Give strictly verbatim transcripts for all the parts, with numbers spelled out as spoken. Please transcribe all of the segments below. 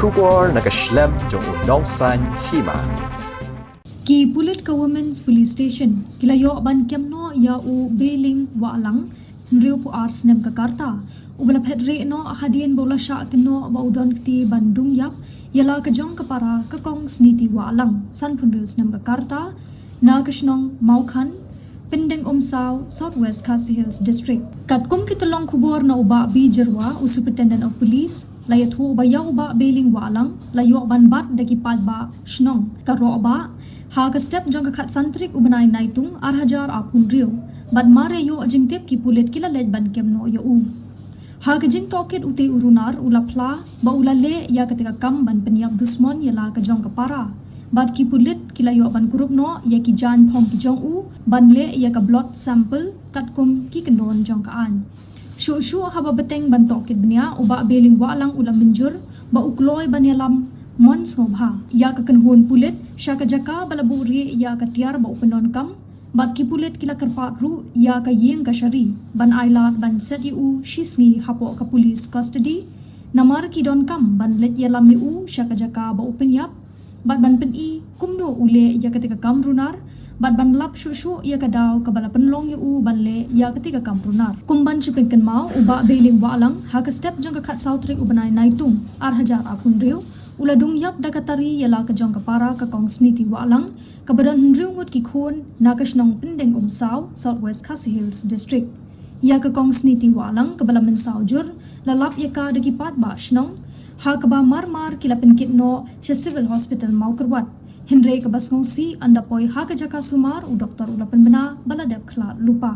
Khubor na ka shlem jong u Nongsaiñ Hima. Ki pulit ka Women's Police Station ki la ïoh ban kem noh ïa u Beiling Wahlang, hynriew phew ar snem ka rta, uba la phet rieh noh hadien ba u la shah kynnoh ba u don kti ban dung ïap ïa la ka jong ka para ka Kong Sniti Wahlang, sanphew hynriew snem ka rta, na ka shnong Mawkhan, Pyndengummsaw, South West Khasi Hills District. Katkum ki tyllong khubor na u Bah B Jyrwa, u Superintendent of Police, la ïathuh ba ïa u Bah Beiling Wahlang la ïoh ban bat da ki paidbah shnong, ka Rohbah, ha ka step jong ka khatsan tarik u bnai Naitung, ar hajar arphew hynriew. Bad mar ïa ïoh jingtip, ki pulit ki la leit ban kem noh ïa u. Ha ka jingtohkit, utei u runar u la phla ba u la leh ïa katei ka kam ban pynïap dusmon ïa la ka jong ka para. Bad ki pulit ki la ïoh ban kurup noh ïa ki jaiñ phong ki jong u ban leh ïa ka blood sample katkum ki kyndon jong ka aiñ. Shuh shuh haba bteng ban tohkit bniah, u Bah Beiling Wahlang u la mynjur ba u kloi ban ïalam mon sngewbha ïa ka kynhun pulit sha ka jaka ba la buh rieh ïa ka tiar ba u pyndonkam. Bad ki pulit ki la kyrpad ruh ïa ka ïing kashari ban ailad ban set ïa u shisngi hapoh ka police custody, namar ki donkam ban leit ïalam ïa u sha ka jaka ba u pynïap bad ban pyni kumno u leh ïa katei ka kam runar, bad ban lap shuh shuh ïa ka daw kaba la pynlong ïa u ban leh ïa katei ka kam runar. Kum ban shu pynkynmaw, u Bah Beiling Wahlang, ha ka step jong ka khatsaw tarik u bnai Naitung, ar hajar arphew hynriew, u la dung ïap da ka tari ïa la ka jong ka para ka Kong Sniti Wahlang, kaba don hynriew ngut ki khun, na ka shnong Pyndengummsaw, South West Khasi Hills District. Ïa ka Kong Sniti Wahlang kaba la mynsaw jur, la lap ïa ka da ki paidbah shnong, ha kaba mar mar ki la pynkit noh sha Civil Hospital Mawkyrwat. Hynrei kaba sngewsih, ynda poi ha ka jaka sumar, u doktor u la pynbna ba la dep khlad lypa.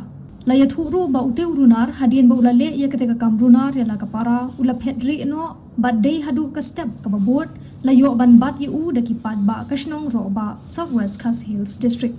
La ïathuh ruh ba utei u runar, hadien ba u la leh ïa katei ka kam runar ïa la ka para, u la phet rieh noh, bad dei haduh ka step kaba bud, la ïoh ban bat ïa u da ki paidbah ka shnong Rohbah, South West Khasi Hills District.